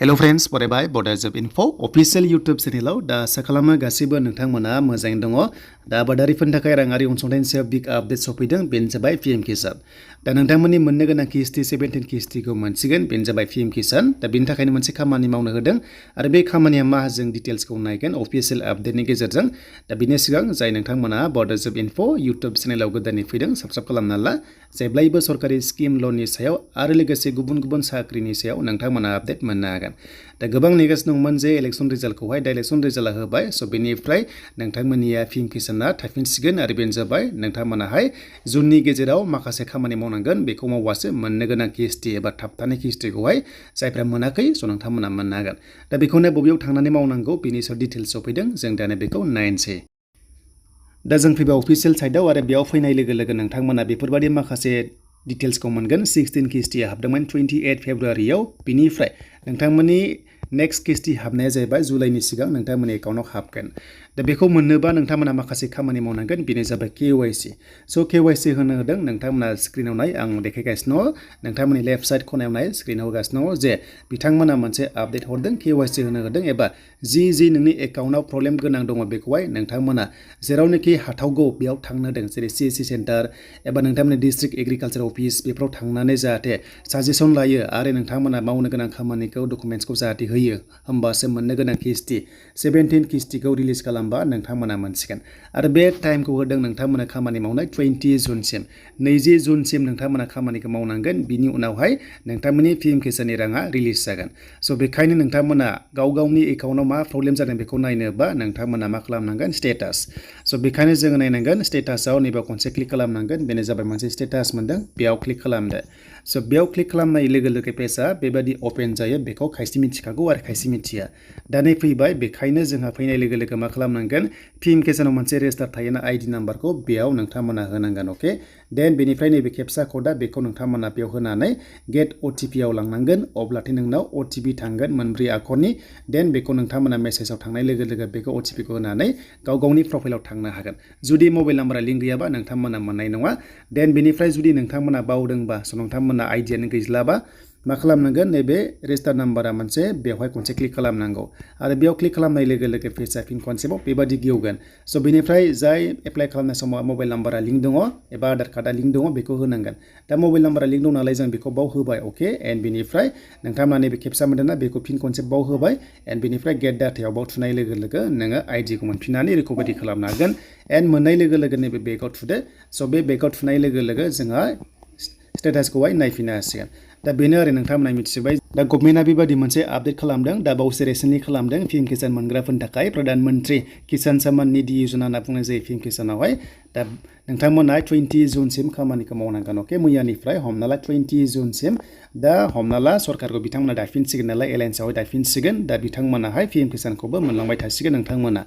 hello friends बरायबाय Bodojobinfo official YouTube चैनेलाव दा सखालामो गासिबो नोंथांमोना मोजाङै दङ दा आबादारिफोरनि थाखाय राङारि अनसुंथाइनि सायाव बिग आपडेट सफैदों बेनो जाबाय पीएम किसान दा नोंथांमोननि मोननो गोनां किस्ति 17 किस्तिखौ मोनसिगोन बेनो जाबाय पीएम किसान दा बेनि थाखायनो मोनसे खामानि मावनो होदों आरो बे खामानिया मा जों डिटेल्सखौ नायगोन अफिशियल आपडेटनि गेजेरजों दा बिनि सिगां जाय नोंथांमोना Bodojobinfo यूट्यूब चैनेलाव गोदानै फैदों साबस्क्राइब खालामना ला जेब्लायबो सरकारि स्किम लननि सायाव आरो लोगोसे गुबुन गुबुन साख्रिनि सायाव नोंथांमोना आपडेट मोननो हागोन दा गोबां नेगासिनो दंमोन जे इलेक्शन रिजाल्टखौहाय दा इलेक्शन रिजाल्टआ होबाय स' बेनिफ्राय नोंथांमोननिया पीएम किसाना थाफिनसिगोन आरो बेनो जाबाय नोंथांमोनाहाय जुननि गेजेराव माखासे खामानि मावनांगोन बेखौ मावबासो मोननो गोनां किस्ति एबा थाबथानाय किस्तिखौहाय जायफ्रा मोनाखै स' नोंथांमोना मोननो हागोन दा बेखौनो बबेयाव थांनानै मावनांगौ बेनि सायाव डिटेल्स सफैदों जों दानो बेखौ नायनोसै दा जों फैबाय अफिशियल साइटआव आरो बेयाव फैनाय लोगो लोगो नोंथांमोना बेफोरबायदि माखासे डिटेल्सखौ मोनगोन 16 किस्तिया हाबदोंमोन 28 फेब्रुवारियाव बिनिफ्राय नोंथांमोननि नेक्स्ट किस्ति हाबनाया जाहैबाय जुलाइनि सिगां नोंथांमोननि एकाउन्टआव हाबगोन दा बेखौ मोननोबा नोंथांमोना माखासे खामानि मावनांगोन बेनो जाबाय केवाइसि स' केवाइसि होनो होदों नोंथांमोना स्क्रिनाव नाय आं देखायगासिनो दङ नोंथांमोननि लेफ्ट साइड खनायाव नाय स्क्रिनाव होगासिनो दङ जे बिथांमोना मोनसे आपडेट हरदों केवाइसि होनो होदों एबा जि नोंनि एकाउन्टआव प्रब्लेम गोनां दङ बेखौहाय नोंथांमोना जेरावनोखि हाथावगौ बेयाव थांनो होदों जेरै CSC सेन्टार एबा नोंथांमोननि डिस्ट्रिक्ट एग्रिकालचार अफिस बेफोराव थांनानै जाहाथे साजेसन लायो आरो नोंथांमोना मावनो गोनां खामानिखौ डकुमेन्ट्सखौ जाहाथे होयो होमबासो मोननो गोनां किस्ति 17 किस्तिखौ रिलिज खालामबा नोंथांमोना मोनसिगोन आरो बे टाइमखौ होदों नोंथांमोना खामानि मावनाय 20 जुनसिम 20 जुनसिम नोंथांमोना खामानिखौ मावनांगोन बिनि उनावहाय नोंथांमोननि पीएम किसाननि राङा रिलिज जागोन स' बेखायनो नोंथांमोना गावनि एकाउन्टआव मा प्रब्लेम जादों बेखौ नायनोबा नोंथांमोना मा खालामनांगोन स्टेटास स' बेखायनो जोङो नायनांगोन स्टेटासआव नैबे खनसे क्लिक खालामनांगोन बेनो जाबाय मोनसे स्टेटास मोनदों बेयाव क्लिक खालामदो स' बेयाव क्लिक खालामनाय लोगो लोगो पेजआ बेबायदि अपेन जायो बेखौ खायसे मिथिखागौ आरो खायसे मिथिया दा नै फैबाय बेखायनो जोंहा फैनाय लोगो लोगो मा खालामनांगोन पीएम किसानाव मोनसे रेजिस्टार थायोना आइडि नाम्बारखौ बेयाव नोंथांमोना होनांगोन अके देन बेनिफ्राय नैबे केपसा क'डा बेखौ नोंथांमोना बेयाव होनानै गेट OTP आव लांनांगोन अब्लाथाय नोंनाव OTP थांगोन मोनब्रै आखरनि देन बेखौ नोंथांमोना मेसेजाव थांनाय लोगो लोगो बेखौ OTP खौ होनानै गावनि प्रफाइलाव थांनो हागोन जुदि मबाइल नाम्बारा लिंक गैयाबा नोंथांमोना मोननाय नङा देन बेनिफ्राय जुदि नोंथांमोना बावदोंबा स' नोंथांमोना आइडियानो गैज्लाबा मा खालामनांगोन नैबे रेजिस्टार नाम्बारा मोनसे बेवहाय खनसे क्लिक खालामनांगौ आरो बेयाव क्लिक खालामनाय लोगो लोगो पेजआ फिन खनसेबाव बेबादि गेवगोन स' बेनिफ्राय जाय एप्लाइ खालामनाय समाव मबाइल नाम्बारा लिंक दङ एबा आधार कार्डआ लिंक दङ बेखौ होनांगोन दा मबाइल नाम्बारा लिंक दं नालाय जों बेखौ बाव होबाय अके एन्ड बेनिफ्राय नोंथांमोना नैबे केपसा मोनदोंना बेखौ फिन खनसे बाव होबाय एन्ड बेनिफ्राय गेट डाटायाव बाव थुनाय लोगो लोगो नोङो आइडिखौ मोनफिननानै रिकभारि खालामनो हागोन एन्ड मोननाय लोगो लोगो नैबे बेगाव थुदो स' बे बेगाव थुनाय लोगो लोगो जोंहा स्टेटासखौहाय नायफिननो हासिगोन दा बेनो आरो नोंथांमोना मिथिबाय दा गभर्नमेन्टआ बेबायदि मोनसे आपडेट खालामदों दा बावैसो रिसेन्टलि खालामदों पीएम किसान मोनग्राफोरनि थाखाय प्रधान मन्त्रि किसान सम्मान निधि यजना होनना बुंनाय जायो पीएम किसानावहाय दा नोंथांमोना 20 जुनसिम खामानिखौ मावनांगोन अके मैयानिफ्राय हमना ला 20 जुनसिम दा हमना ला सरकारखौ बिथांमोना दाफिनसिगोन नालाय एलायन्सआवहाय दाफिनसिगोन दा बिथांमोनाहाय पीएम किसानखौबो मोनलांबाय थासिगोन नोंथांमोना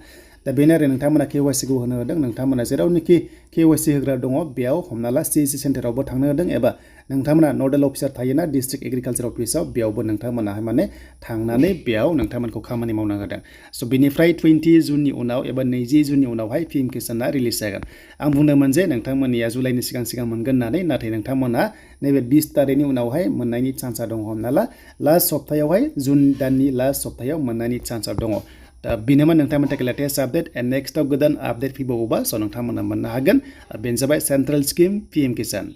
दा बेनो आरो नोंथांमोना केवाइसिखौ होनो होदों नोंथांमोना जेरावनोखि केवाइसि होग्रा दङ बेयाव हमना ला CSC सेन्टारावबो थांनो होदों एबा नोंथांमोना नडेल अफिसार थायोना डिस्ट्रिक्ट एग्रिकालचार अफिसाव बेयावबो नोंथांमोनाहाय माने थांनानै बेयाव नोंथांमोनखौ खामानि मावनो होदों स' बेनिफ्राय 20 जुननि उनाव एबा 20 जुननि उनावहाय पीएम किसाना रिलिज जागोन आं बुंदोंमोन जे नोंथांमोननिया जुलाइनि सिगां मोनगोन होननानै नाथाय नोंथांमोना नैबे 20 तारिखनि उनावहाय मोननायनि चान्सआ दङ हमना ला लास्ट सप्तायावहाय जुन दाननि लास्ट सप्तायाव मोननायनि चान्सआ दङ दा बेनोमोन नोंथांमोननि थाखाय लेटेस्ट आपडेट एन्ड नेक्स्टआव गोदान आपडेट फैबावोबा स' नोंथांमोना मोननो हागोन बेनो जाबाय सेन्ट्रेल स्किम पीएम किसान